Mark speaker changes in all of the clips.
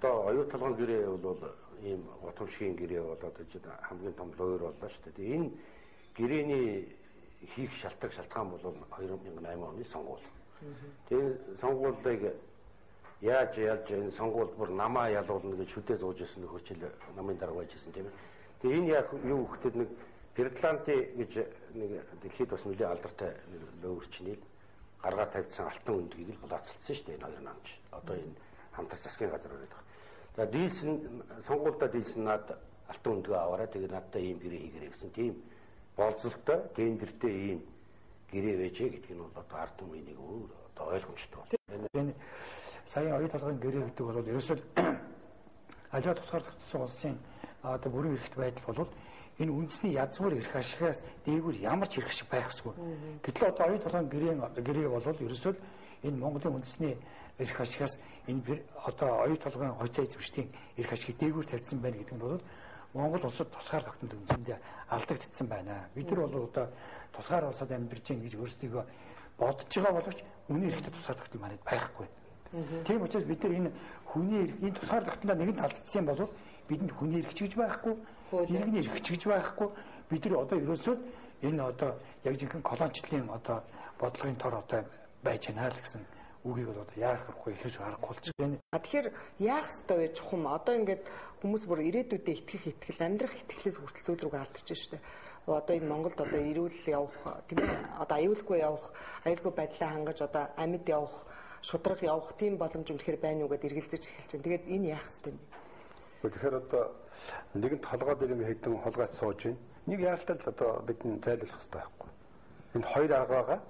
Speaker 1: Одоо оюу толгойн гэрээ бол ийм гутамшгийн гэрээ болоод хамгийн том луур боллоо шүү дээ. Тэгээ энэ гэрээний хийх шалтгаан бол 2008 оны сонгуул. Тэгээ сонгуулийг яаж ялж энэ сонгуул бүр намаа ялуулна гэж шүдээ зууж исэн нөхөрчил намын дарга байж исэн тийм ээ. Тэгээ энэ яг юу гэхтэд нэг Гренланди гэж нэг дэлхийд бас нэлээд алдартай нэг лөөрчнийг гаргаа тавьдсан алтан өндгийг л булаацалдсан шүү дээ энэ хоёр намч. Одоо энэ хамтар засгийн газар өрөөд байна. За дийлсэн сонгуульдаа дийлсэн над алтан өндгөө аваарай. Тэгээ надтай ийм гэрээ хийгэрэй гэсэн тийм болцолтой тендертэй ийм гэрээ байжээ гэдг нь бол одоо ард түмний нэг өөр одоо ойлгомжтой байна.
Speaker 2: Энэ саяын оюу толгойн гэрээ гэдэг бол ерөөсөө аливаа тусгаар тогтсон улсын одоо бүрэн эрхт байдал бол энэ үндэсний язгуур эрх ашигаас дээгүүр ямар ч эрх ашиг байх ёсгүй. Гэтэл одоо оюу толгойн гэрээ бол ерөөсөө энэ Монголын үндэсний эрх ашигаас энэ одоо оюу толгойн хойцоо эзэмшдийн эрх ашигыг дээгүүр тавьсан байна гэдэг нь бол Монгол улсад тусгаар тогтнол үндсэндээ алдагдсан байна. Бид нар бол одоо тусгаар улсад амьдарч байна гэж өөрсдийгөө бодож байгаа боловч үнийн эрхтэй тусгаар тогтнол манайд байхгүй. Тийм учраас бид нар энэ хүний эрх, энэ тусгаар тогтнолоо нэгэнд алдсан юм бол бидэнд хүний эрх ч гэж байхгүй, иргэний эрх ч гэж байхгүй. Бид нар одоо ерөөсөө энэ одоо яг жинхэнэ колоничлалын одоо бодлогын тор одоо байж байна л гэсэн үгийг бол одоо яах аргагүй хэлж аргагүй болж байна.
Speaker 3: Тэгэхээр яах ёстой вэ чухам? Одоо ингээд хүмүүс бүр ирээдүйдээ итгэх итгэл, амьдрах итгэлээс хүртэл сүүл рүүгээ алдчихж штэ. Одоо энэ Монголд одоо эрүүл явах, тийм ээ, одоо аюулгүй явах, аюулгүй байдлаа хангаж одоо амьд явах, шудраг явах тийм боломж үнэхээр байна уу гэдээ эргэлзэж эхэлж байна. Тэгээд энэ яах ёстой юм бэ?
Speaker 4: Тэгэхээр одоо нэгэн толгой дээр ингээ хэдэн хулгайч сууж байна. Нэг яалтал одоо бидний зайлуулах ёстой байхгүй. Энд хоёр арга байгаа.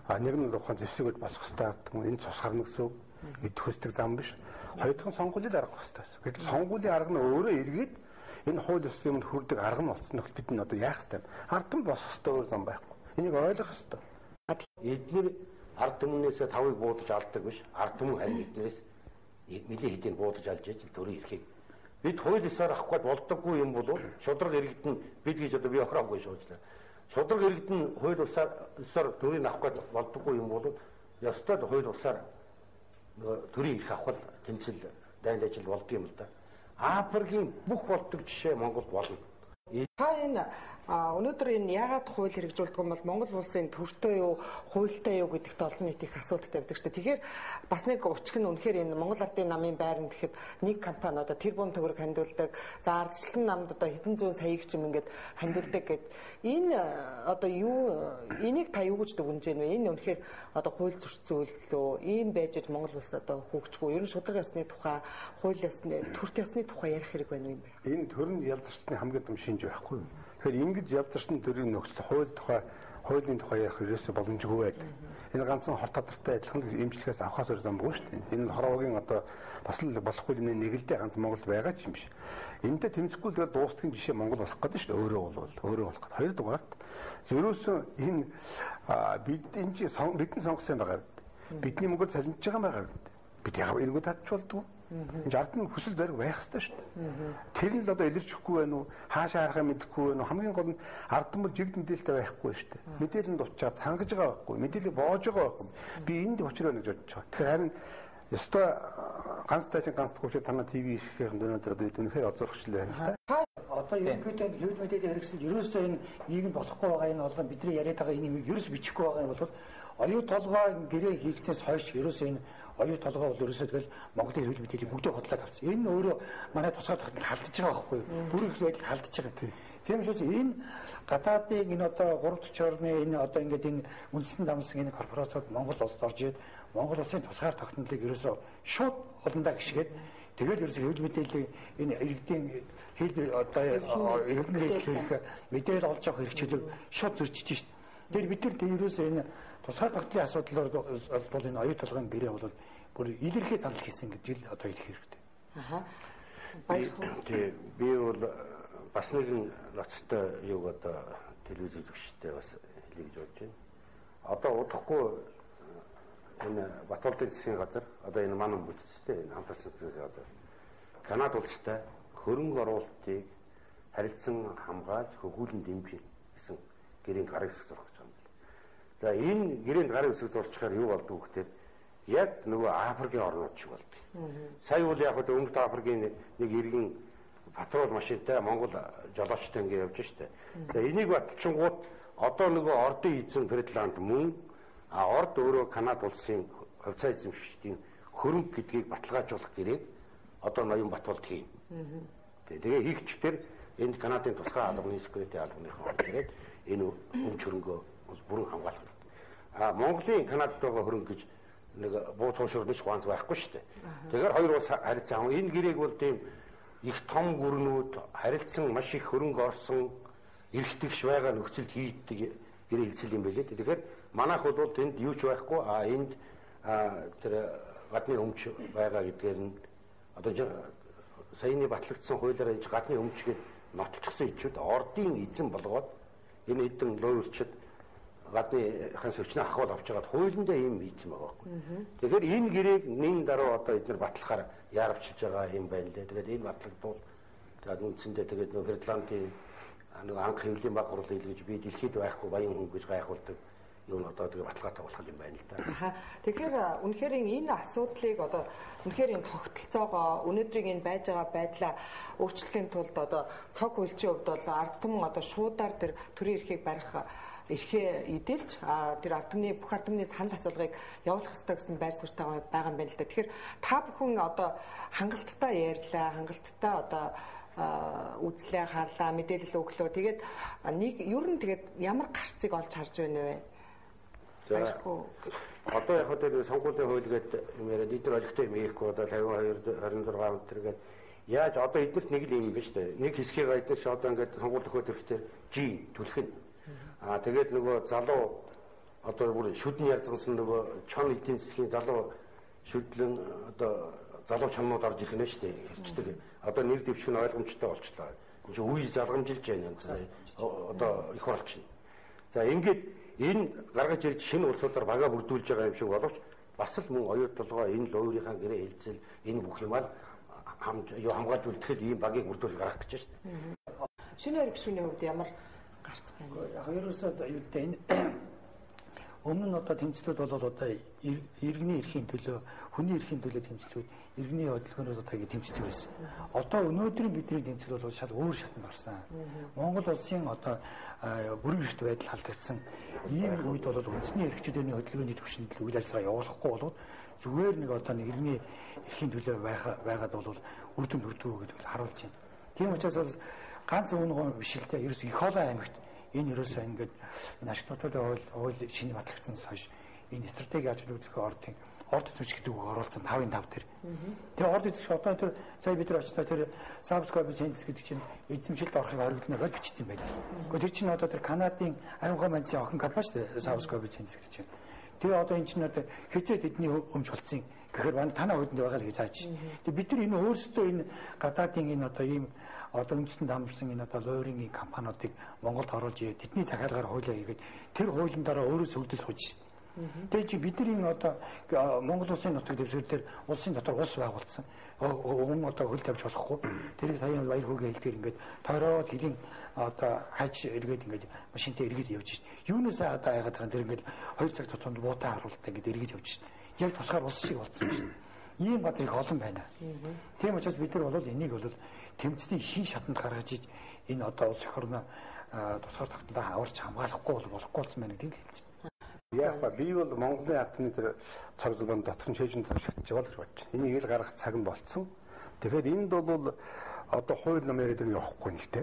Speaker 4: А нэг нь ухаан зэвсэгүүд босох ёстой гэдэг нь энэ цус харна гэсэн үг. Идэх хүсдэг зам биш. Хоёр дахь нь сонгуулийн арга байх ёстой. Гэтэл сонгуулийн арга нь өөрөө эргээд энэ хууль ёсны өмнө хүрдэг арга нь болсон нөхцөл бид нь одоо яах ёстой юм? Ард түмэн босох ёстой өөр зам байхгүй. Энийг ойлгох ёстой.
Speaker 1: Эднэр ард түмнээсээ тавыг буудаж алдаг биш. Ард түмэн харин эднэрээс нэлээд хэдийг буудаж алж ижил төрийн эрхийг бид хууль ёсоор авах гээд болдоггүй юм бол шудраг иргэдэн бид гэж одоо би охироогүй шуучлаа. Шудраг иргэдэн хууль ёсоор төрийг авах гээд болдоггүй юм бол ёстой хууль ёсоор нөгөө төрийн эрх авах тэмцэл дайнд ажил болдго юм л да. Африкийн бүх болдог жишээ Монголд болно.
Speaker 3: Та энэ өнөөдөр энэ яагаад хууль хэрэгжүүлдэг юм бол Монгол улсын төртэй юу, хуультай юу гэдэгт олон нийт их асуудал тавьдаг шүү дээ. Тэгэхээр бас нэг учир нь үнэхээр энэ Монгол Ардын намын байранд гэхэд нэг компани одоо тэрбум төгрөг хандуулдаг. За ардчлан намд одоо хэдэн зуун саяыг ч юм ингээд хандуулдаг гэд. Энэ одоо юу энийг та юу гэж дүгнэж байна вэ? Энэ үнэхээр одоо хууль зөрчсөн ийм байж аж Монгол улс одоо хөгжихгүй. Ер нь шударга ёсны тухай, хууль ёсны, төрт ёсны тухай ярих хэрэг байна уу юм бэ?
Speaker 4: Энэ төрөнд ялзарсны хамгийн том шинж байхгүй. Тэгэхээр ингэж ялзарсан төрийн нөхцөл хууль тухай, хуулийн тухай ярих ерөөсөө боломжгүй байдаг. Энэ ганцхан хор татвартай адилхан эмчлэхээс авахаас өөр замгүй шүү дээ. Энэ хороогийн одоо бас л болохгүй юм нэг л дээ ганц Монгол байгаа ч юм биш. Энтэй тэмцэхгүй л дуустгийн жишээ Монгол болох гэдэг шүү дээ. Өөрөө бол өөрөө болох гэдэг. Хоёрдугаарт ерөөсөө энэ бид энэ чи бидний сонгосон байгаа. Бидний мөнгөөр цалинж байгаа байгаа. Бид яг эргүү татч болдгоо. Энэ ард нь хүсэл зориг байх ёстой шүү дээ. Тэр нь л одоо илэрч өгөхгүй байх уу? Хаашаа харахаа мэдэхгүй байх уу? Хамгийн гол нь ард түмэн жигд мэдээлэлтэй байхгүй шүү дээ. Мэдээлэлд учаад цангаж байгаа байхгүй, мэдээлэл боож байгаа байхгүй. Би энд учир байна гэж бодож байгаа. Тэгэхээр харин ёстой ганц тайчин ганц төгчөө танаа ТV ихэхин өнөөдөр одоо үнэхээр олзуурхчлаа байна л та.
Speaker 2: Одоо ерөнхийдөө хэвлэл мэдээллийн хэрэгсэл ерөөсөө энэ нийгэм болохгүй байгаа энэ олон бидний яриад байгаа энэ юм ерөөс бичихгүй байгаа юм бол оюу толгой гэрээ хийгдсэнээс хойш ерөөсөө энэ оюу толгой бол ерөөсөө тэгэл Монголын хэвлэл мэдээллийг бүгдээ худлаад авсан. Энэ өөрөө манай тусгаар тогтнол халдж байгаа байхгүй юу? Бүрэн их байдал халдж байгаа. Тийм учраас энэ гадаадын энэ одоо 3 дахь орны энэ одоо ингээд энэ үндэстэн дамсан энэ корпорациуд Монгол улсад орж ирээд Монгол улсын тусгаар тогтнолыг ерөөсөө шууд олондаа гიშгээд тэгэл ерөөсөө хэвлэл мэдээллийн энэ иргэдийн хэл одоо эрдэнэ хэрэглэх мэдээлэл олж авах хэрэгчлэг шууд зөрчиж шít. Тэгэхээр бид нар ерөөсөө энэ тусгаар тогтнолын асуудлаар бол энэ оюу толгойн гэрээ бол бүр илэрхий зарлал хийсэн гэж л одоо хэлэх хэрэгтэй.
Speaker 3: Аха. Баярлалаа.
Speaker 1: Тий, би бол бас нэгэн ноцтой юуг одоо телевиз үзэгчтэй бас хэлье гэж бодож байна. Одоо удахгүй энэ Батуулдын засгийн газар одоо энэ манай бүтцтэй энэ хамтарсан засгийн газар Канада улстай хөрөнгө оруулалтыг харилцан хамгаалж хөгүүлэн дэмжих гэсэн гэрээнд гарын үсэг зурах гэж байгаа юм байна. За энэ гэрээнд гарын үсэг зурчихаар юу болдог вэ гэхээр Яг нөгөө Африкийн орнууд шиг болдог. Сая бол яг хөө Өмнөд Африкийн нэг иргэн патрул машинтай Монгол жолоочтой ингэ явж штэ. Тэгээ энийг баталчингууд одоо нөгөө ордын эзэн Фридланд мөн орд өөрөө Канада улсын хувьцаа эзэмшигчдийн хөрөнгө гэдгийг баталгаажуулах гэрээг одоо ноён Батболд хийн. Тэгээ хийгчдэр энд Канадын тусгай албаны security албаныхан орж ирээд энэ өмч хөрөнгөө бүрэн хамгаалах. А Монголын Канадад байгаа хөрөнгө гэж нэг буу туушуурнч ганц байхгүй шүү дээ. Тэгэхээр хоёр улс харилцан энэ гэрээг бол тийм их том гүрнүүд харилцсан маш их хөрөнгө орсон эрхтгш байгаа нөхцөлд хийдэг гэрээ хэлцэл юм байлээ. Тэгэхээр манайх бол тэнд юу ч байхгүй, а энд тэр гадны өмч байгаа гэдгээр нь одоо саяны батлагдсан хуулиар энэ гадны өмч гээд нотолчихсон ичүүд ордын эзэн болгоод энэ хэдэн луйварчид гадныхын сүчнээ ахуул авч байгаад хуулиндаа ийм хийцэн байгаа байхгүй. Тэгэхээр энэ гэрээг нэн даруй одоо эдгээр батлахаар яаравчилж байгаа юм байна лээ. Тэгээд энэ батлагдвал тэгээд үндсэндээ тэгээд нөө Фридландын нэг анх хэвлэлийн баг гурал илгэж би дэлхийд байхгүй баян хүн гэж гайхуулдаг юу н одоо тэгээ баталгаатай болох юм байна л да.
Speaker 3: Аха. Тэгэхээр үнэхээр энэ асуудлыг одоо үнэхээр энэ тогтолцоогоо өнөөдрийг энэ байж байгаа байдлаа өөрчлөхийн тулд одоо цог хуульчийн хувьд бол ард түмэн одоо шуудаар тэр төрийн эрхийг барих эрхээ эдэлж тэр ард түмний бүх ард түмний санал асуулгыг явуулах ёстой гэсэн байр суурьтай байгаа юм байна л да. Тэгэхээр та бүхэн одоо хангалттай ярьлаа, хангалттай одоо үзлээ, харлаа, мэдээлэл өглөө. Тэгээд нэг ер нь тэгээд ямар гарцыг олж харж байна вэ?
Speaker 1: За одоо яг хөө сонгуулийн хууль гэдэг юм яриад эдгээр олигтой юм хийхгүй одоо 52 26 өнтер гээд яаж одоо эднэрт нэг л юм биш үү? Нэг хэсгийг эднэр чи одоо ингээд сонгуул төхөө төрхтөө G түлх нь. Аа тэгээд нөгөө залуу одоо бүр шүдэн ярьзансан нөгөө чон эдийн засгийн залуу шүдлэн одоо залуу чоннууд орж ирэх нь шүү дээ. Хэрчдэг. Одоо нэр дэвших нь ойлгомжтой болчлоо. Энд чи үе залгамжилж байна. Одоо их болчихно. За ингээд энэ гаргаж ирж шинэ улсуудаар бага бүрдүүлж байгаа юм шиг боловч бас л мөн оюут толгой энэ луйрынхаа гэрээ хэлцэл энэ бүх юмаа хамгаалж үлдэхэд ийм багийг бүрдүүл гаргах гэж байна шүү дээ.
Speaker 3: Шинэ хоёр гишүүний хувьд ямар гарц байна вэ?
Speaker 2: Яг ерөөсөө юу л дээ энэ өмнө нь одоо тэмцлүүд бол одоо иргэний эрхийн төлөө, хүний эрхийн төлөө тэмцлүүд, иргэний хөдөлгөөнүүд одоо ингэ тэмцдэг байсан. Одоо өнөөдрийн бидний тэмцэл бол шал өөр шатанд гарсан. Монгол улсын одоо бүрэн эрхт байдал халдагдсан ийм үед бол үндэсний эрхчлөөний хөдөлгөөний түвшинд үйл ажиллагаа явуулахгүй болоод зүгээр нэг одоо нэг иргэний эрхийн төлөө байгаад бол үр дүнд хүрдэггүй гэдэг л харуулж байна. Тийм учраас бол ганц өвнгөө биш л дээ. Ерөөс их олон аймагт энэ ерөөсөө ингээд энэ ашиг татварын хууль шинэ батлагдсанаас хойш энэ стратеги ажил хөдөлгөөн ордын орд эзэмших гэдэг үг оруулсан 5-ын 5 дээр. Тэгээ орд эзэмших одоо тэр сая бид нар очтой тэр Subscribe Sentence гэдэг чинь эзэмшилд орохыг хориглоно гэж бичсэн байна. Гэхдээ тэр чинь одоо тэр Канадын аюулгүй байдлын охин компани шүү дээ Subscribe Sentence гэдэг чинь. Тэгээ одоо энэ чинь одоо хизээ тэдний өмч болцсон гэхээр байна танаа хөдөнд байгаа л гэж зааж шин. Тэгээ бид нар энэ өөрсдөө энэ гадаадын энэ одоо ийм одоо үндэстэнд хамарсан энэ одоо луйрын компаниудыг Монголд оруулж ирээд тэдний захиалгаар хуулиа хийгээд тэр хуулийн дараа өөрөө сөгдөж сууж шин. Тэгээ чи бид нар энэ одоо Монгол улсын нутаг дэвсгэр дээр улсын дотор улс байгуулсан. Өмнө одоо хөл тавьж болохгүй. Тэрийг сая баяр хөөргийн хэлдгээр ингээд тойроод хэлийн одоо хайж эргээд ингээд машинтай эргээд явж шин. Юунаас одоо айгаад байгаа тэр ингээд 2 цаг тутамд буутай харуултаа ингээд эргээд явж шин. Яг тусгаар улс шиг болсон юм шин. Ийм газар их олон байна. Тийм учраас бид нар бол энийг бол тэмцлийн шин шатанд гаргаж иж энэ одоо улс эх орноо тусгаар тогтнолоо аварч хамгаалахгүй бол болохгүй болсон байна гэдгийг хэлж байна.
Speaker 4: Яг ба би бол Монголын ард түмний тэр цог зургаан дотор нь шээжин туршигдж байгаа л гэж бодож байна. Энийг ил гаргах цаг нь болцсон. Тэгэхээр энд бол одоо хууль ном яриад байгаа явахгүй нь л те.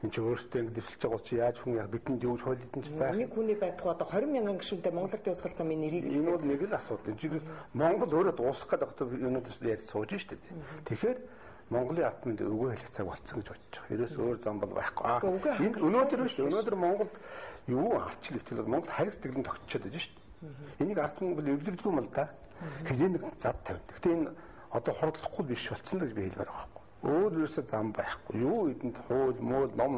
Speaker 4: Энд чи өөртөө ингэ дэвсэлж байгаа чи яаж хүн яг бидэнд юу хууль эдэн чи заах.
Speaker 3: Нэг хүний байтугай одоо 20 мянган гишүүнтэй Монгол Ардын Хувьсгалт намын нэрийг
Speaker 4: энэ бол нэг л асуудал. Энэ чинь Монгол өөрөө дуусах гэдэг одоо өнөөдөр ярьж сууж штэ. Тэгэхээр Монголын ард түмэнд үгүй хэлэх цаг болцсон гэж бодож байгаа. Ерөөс өөр зам бол байхгүй. Энэ өнөөдөр биш. Өнөөдөр Монголд юу арчил итгэл Монгол хариг сэтгэлэн тогтчоод байж шүү дээ. Энийг ард түмэн бол эвлэгдгүй юм л да. Хэзээ нэг зад тавина. Гэхдээ энэ одоо хурдлахгүй биш болцсон л гэж би хэлмээр байгаа байхгүй. Өөр ерөөсөө зам байхгүй. Юу эдэнд хууль, муул, ном